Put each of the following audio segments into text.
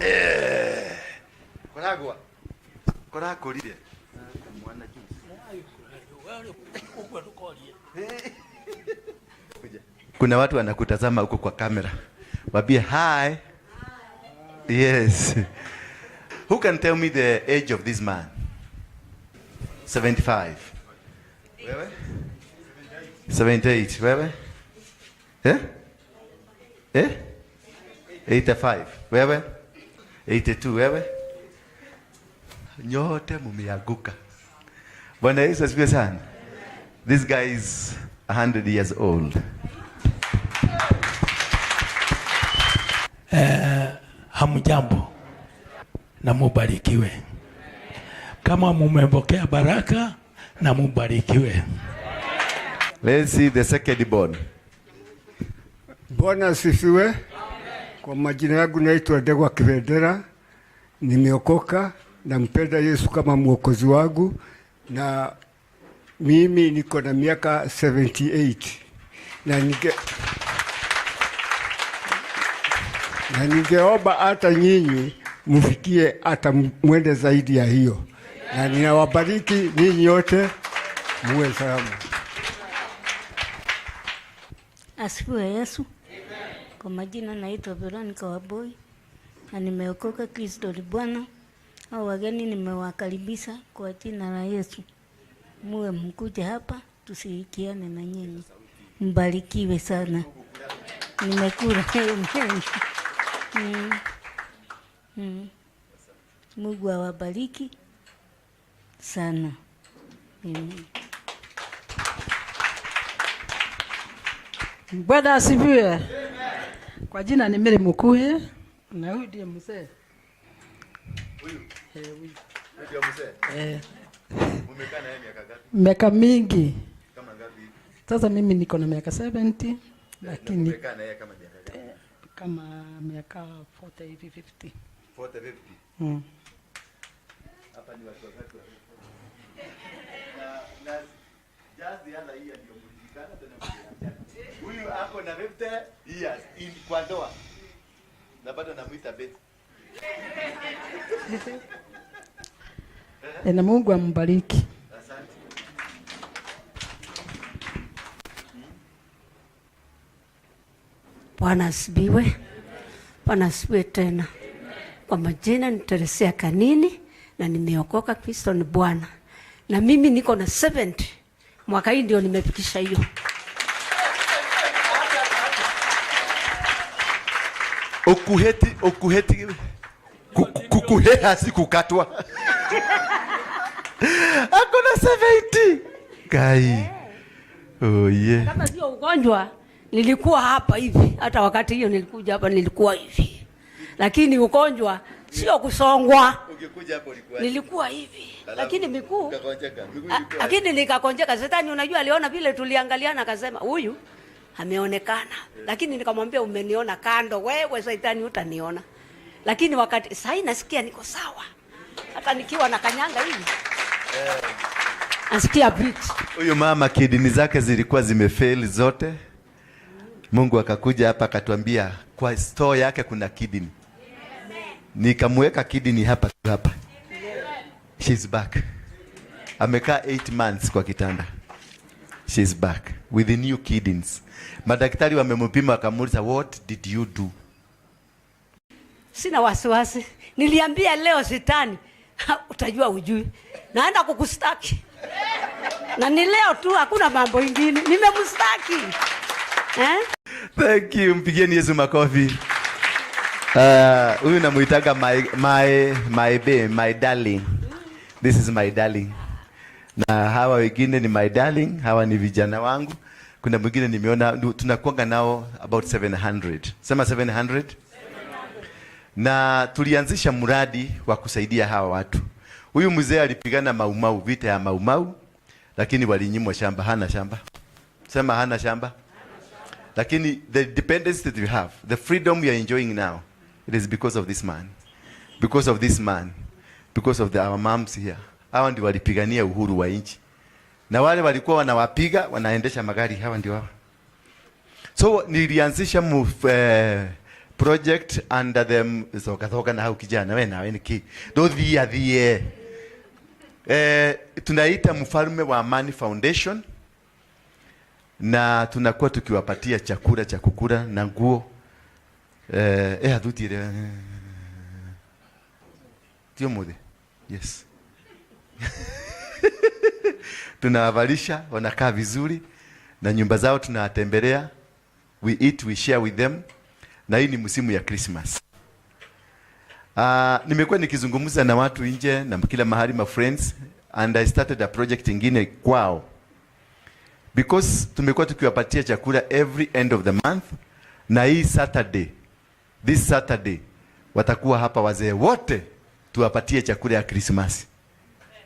Eh. Koragwa. Korakurire. Mwana juice. Kuna watu wanakutazama huko kwa kamera. Wambie hi. Yes. Who can tell me the age of this man? 75. Wewe? 78. Wewe? Eh? Eh? 85. Wewe? 82. Wewe? Nyote mumeanguka. Bwana Yesu asifiwe sana. This guy is 100 years old. Hamjambo na mubarikiwe. Kama mumepokea baraka na mubarikiwe. Let's see the second born. Bwana asifiwe. Kwa majina yangu naitwa Ndegwa Kibendera, nimeokoka, nampenda Yesu kama mwokozi wangu, na mimi niko na miaka 78 na ningeomba hata nyinyi mfikie hata mwende zaidi ya hiyo, na ninawabariki ninyi wote, muwe salama. Asifiwe Yesu. Kwa majina naitwa Veronica Waboi na nimeokoka, Kristo ni Bwana. Hao wageni nimewakaribisha kwa jina la Yesu. Muwe mkuje hapa tushirikiane na nyinyi. Mbarikiwe sana. Nimekula. Amen. Mungu awabariki sana. Amen. Bwana asifiwe. Kwa jina ni Mary Mukuhi na huyu ndiye mzee. Huyu? Eh, huyu. Huyu ndiye mzee? Eh. Mumekaa naye miaka ngapi? Miaka mingi. Kama ngapi hivi? Sasa mimi niko na miaka 70, lakini mumekaa naye kama miaka ngapi? Kama miaka 40 hivi, 50. 40, 50? Hapa ni watu wangapi? Na just the other year ndio mlishikana tena mliachana. Huyu ako na 50 years in kwa ndoa. Na bado namuita babe. Na Mungu ambariki. Asante. Bwana asifiwe. Bwana asifiwe tena. Kwa majina ni Teresia Kanini na nimeokoka, Kristo ni Bwana. Na mimi niko na 70. Mwaka hii ndio nimefikisha hiyo. Okuheti, okuheti, kukuheha si kukatwa. Ako na 70. Kai. Oh yeah. Kama sio ugonjwa nilikuwa hapa hivi. Hata wakati hiyo nilikuja hapa nilikuwa hivi. Lakini ugonjwa sio kusongwa. Ungekuja hapo ulikuwa Nilikuwa hivi. Alafu Lakini miguu ukakonjeka. Miguu ilikuwa lakini nikakonjeka. Shetani unajua aliona vile tuliangaliana akasema huyu ameonekana. Lakini nikamwambia umeniona kando wewe shetani hutaniona. Lakini wakati sasa nasikia niko sawa. Hata nikiwa na kanyanga hivi. Nasikia beat. Huyu mama kidney zake zilikuwa zimefail zote. Mungu akakuja hapa akatuambia kwa store yake kuna kidney. Nikamweka kidney hapa hapa. She's back. Amekaa 8 months kwa kitanda. She's back with the new kidneys. Madaktari wamempima wakamuuliza what did you do? Sina wasiwasi. Niliambia leo shetani, utajua ujui. Naenda kukustaki. Na ni leo tu, hakuna mambo ingine. Nimemstaki. Thank you. Mpigieni Yesu makofi. Huyu namuitaga my babe, my darling. This is my darling. Na hawa wengine ni my darling, hawa ni vijana wangu. Kuna mwingine nimeona tunakuanga nao about 700. Sema 700. Na tulianzisha mradi wa kusaidia hawa watu. Huyu mzee alipigana Mau Mau, vita ya Mau Mau, lakini walinyimwa shamba, hana shamba. Sema hana shamba. Lakini the dependence that we have, the freedom we are enjoying now, it is because of this man. Because of this man. Because of our moms here. Hawa ndio walipigania uhuru wa nchi. Na wale walikuwa wanawapiga, wanaendesha magari, hawa ndio hawa. So nilianzisha Project under them coka coka na hau kijana we nawe niki nduthia thie. Tunaita Mfalme wa Amani Foundation, na tunakuwa tukiwapatia chakula cha kukula na nguo. Athutire tio muthe. Yes. Tunawavalisha, wanakaa vizuri, na nyumba zao tunawatembelea. We eat, we share with them. Na hii ni msimu ya Christmas. Nimekuwa nikizungumza na watu nje na kila mahali, my friends, and I started a project ingine kwao. Because tumekuwa tukiwapatia chakula every end of the month, na hii Saturday, this Saturday watakuwa hapa wazee wote tuwapatie chakula ya Christmas.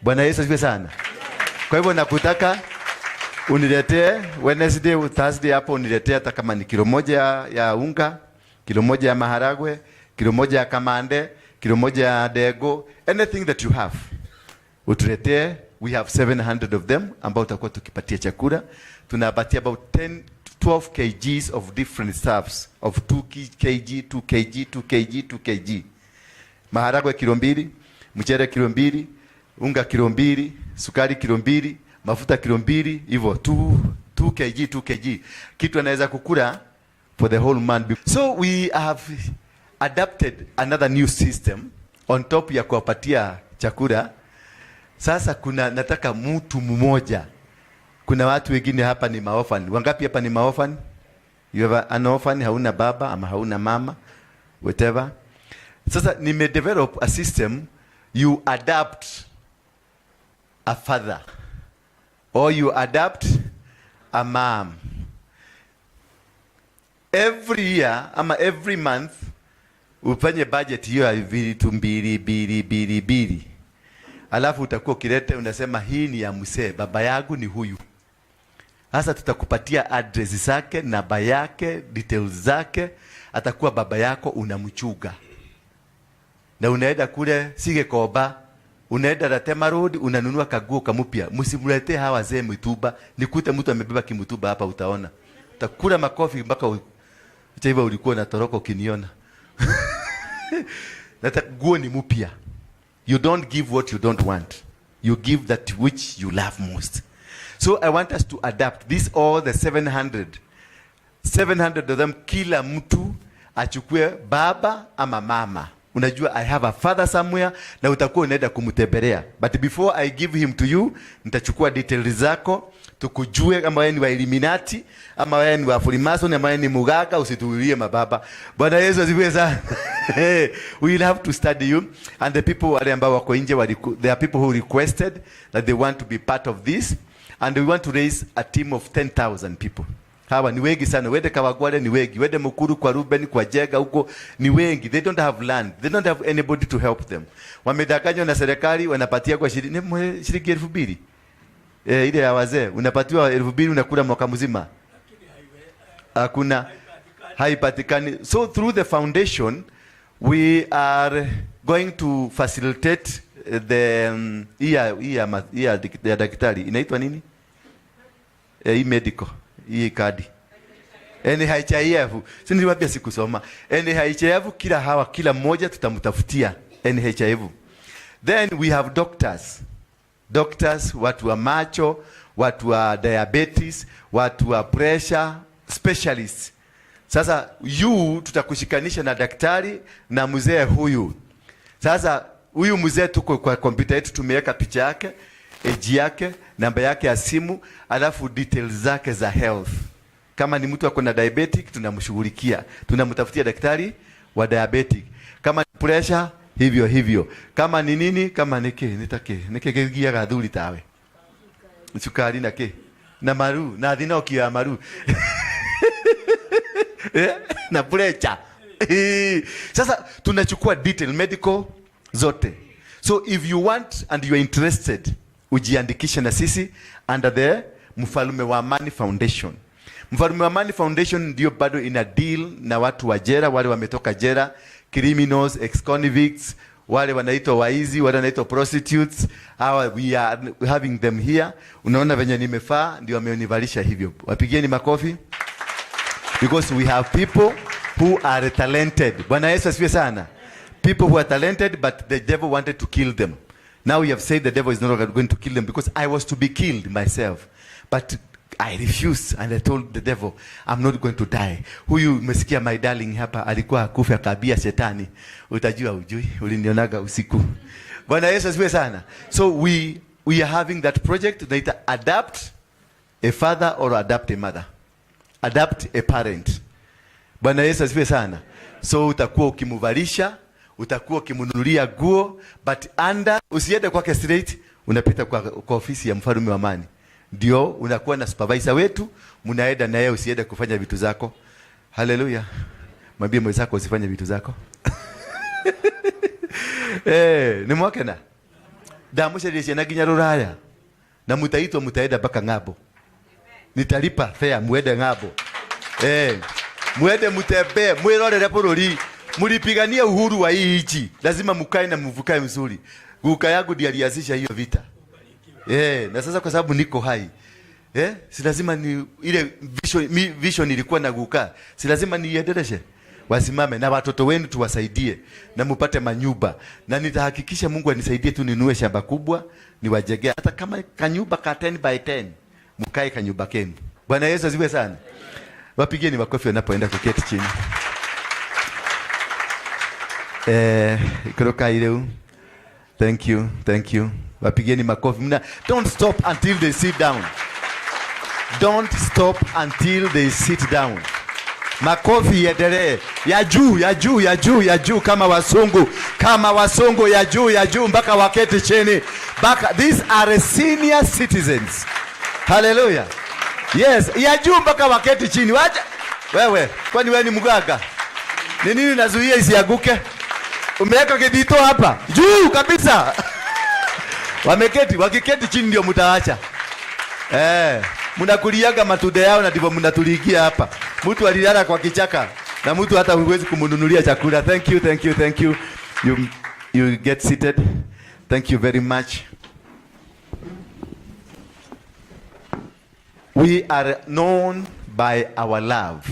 Bwana Yesu asifiwe sana. Kwa hivyo nakutaka uniletee Wednesday, Thursday hapo uniletee hata kama ni kilo 1 ya unga, kilo 1 ya maharagwe, kilo 1 ya kamande, kilo 1 ya dego, anything that you have. Utuletee. We have 700 of them ambao tutakuwa tukipatia chakula. Tunapatia about 10 12 kgs of different stuffs of 2 kg, 2 kg, 2 kg, 2 kg. Maharagwe kilo 2, mchele kilo 2, unga kilo 2, sukari kilo 2, mafuta kilo 2, hivyo 2 kg, 2 kg. Kitu anaweza kukula for the whole month. So we have adapted another new system on top ya kuwapatia chakula. Sasa kuna nataka mtu mmoja. Kuna watu wengine hapa ni maorphan. Wangapi hapa ni maorphan? You have an orphan, hauna baba ama hauna mama, whatever. Sasa nime develop a system, you adapt a father or you adapt a mom. Every year ama every month ufanye budget hiyo ya vitu mbili, mbili, mbili, mbili. Alafu utakuwa ukileta unasema hii ni ya mzee, baba yangu ni huyu. Sasa tutakupatia address zake, namba yake, details zake, atakuwa baba yako unamchuga. Na unaenda kule Sigekoba, unaenda Ratema Road, unanunua kaguo kamupya. Msimletee hawa wazee mituba, nikute mtu amebeba kimutuba hapa utaona. Utakula makofi mpaka acha hivyo ulikuwa unatoroka ukiniona. Nataka guo ni mpya. You don't give what you don't want. You give that which you love most. So I want us to adapt this, all the 700. 700 of them, kila mtu achukue baba ama mama. Unajua I have a father somewhere, na utakuwa unaenda kumtembelea. But before I give him to you, nitachukua details zako, tukujue kama wewe ni wa Illuminati, ama wewe ni wa Freemason, ama wewe ni mugaga, usituulie mababa. Bwana Yesu asifiwe sana. We will have to study you. And the people wale ambao wako nje, there are people who requested that they want to be part of this. And we want to raise a team of 10,000 people. Hawa ni wengi sana. Wende Kawangware ni wengi. Wende Mukuru kwa Ruben, kwa Jega huko ni wengi. They don't have land. They don't have anybody to help them. Wamedanganywa na serikali, wanapatia kwa shilingi 2,000. Ile ya wazee unapatiwa 2,000 unakula mwaka mzima. Hakuna, haipatikani. So through the foundation we are going to facilitate the hii ya hii ya daktari inaitwa nini? Hii medical, hii kadi. NHIF. Si niliwaambia sikusoma. NHIF, kila hawa, kila mmoja tutamtafutia NHIF. Then we have doctors. Doctors, watu wa macho, watu wa diabetes, watu wa pressure, specialists. Sasa you tutakushikanisha na daktari na mzee huyu. Sasa huyu mzee tuko kwa kompyuta yetu tumeweka picha yake, age yake, namba yake ya simu, alafu details zake za health. Kama ni mtu ako na diabetic tunamshughulikia, tunamtafutia daktari wa diabetic. Kama ni pressure hivyo hivyo. Kama ni nini, kama ni ke, nitake, nike kigiaga thuri tawe. Sukari na ke, na maru, na thinoki ya maru. Na pressure. Sasa tunachukua detail medical zote. So if you want and you are interested, ujiandikishe na sisi under the Mfalme wa Amani Foundation. Mfalme wa Amani Foundation ndio bado ina deal na watu wa jela, wale wametoka jela, criminals, ex-convicts, wale wanaitwa waizi, wale wanaitwa prostitutes. Hawa we are having them here. Unaona venye nimefaa, ndio wamenivalisha hivyo. Wapigieni makofi. Because we have people who are talented. Bwana Yesu asifiwe sana. People who are talented, but the devil wanted to kill them. Now we have said the devil is not going to kill them, because I was to be killed myself. But I refused and I told the devil, I'm not going to die. Huyu umesikia my darling hapa alikuwa akufe akaambia shetani, utajua ujui, ulinionaga usiku. Bwana Yesu asifiwe sana. So we are having that project tunaita adapt a father or adapt a mother. Adapt a parent. Bwana Yesu asifiwe sana. So utakuwa ukimuvalisha, utakuwa ukimnunulia guo, but under, usiende kwake straight, unapita kwa ofisi ya mfalme wa amani. Ndio unakuwa na supervisor wetu, mnaenda na yeye, usiende kufanya vitu zako. Haleluya. Mwambie mwenzako usifanye vitu zako. Ni mwakena. Ndamuceria ciana nginya ruraya. Na mutaitwa mutaenda mpaka ng'ambo. Nitalipa fare muende ng'ambo. Muende mutembee, mwirorere bũrũri. Mulipigania uhuru wa hii nchi. Lazima mukae na mvukae mzuri. Guka yangu ndiye alianzisha hiyo vita. Na sasa kwa sababu niko hai. Si lazima ni ile vision, mi, vision ilikuwa na guka. Si lazima niiendeleshe. Wasimame na watoto wenu tuwasaidie na mupate manyumba. Na nitahakikisha Mungu anisaidie tu ninunue shamba kubwa niwajengee hata kama kanyumba ka 10 by 10. Mkae kanyumba kenu. Bwana Yesu asifiwe sana. Wapigeni makofi wanapoenda kuketi chini. Kutoka ileu. Thank you, thank you. Wapigeni makofi. Mna, don't stop until they sit down. Don't stop until they sit down. Makofi iendelee. Ya juu, ya juu, ya juu, ya juu kama wasungu. Kama wasungu ya juu, ya juu mpaka waketi chini. Baka, these are senior citizens. Hallelujah. Yes, ya juu mpaka waketi chini. Wacha. Wewe, kwani wewe ni mganga? Ni nini nazuia isianguke? Umeweka kidito hapa juu kabisa. Wameketi, wakiketi chini ndio mtaacha. Mnakuliaga matunda yao na ndivyo mnatuligia hapa. Mtu alilala kwa kichaka na mtu hata huwezi kumnunulia chakula. Thank you, thank you, thank you. You get seated. Thank you very much. We are known by our love.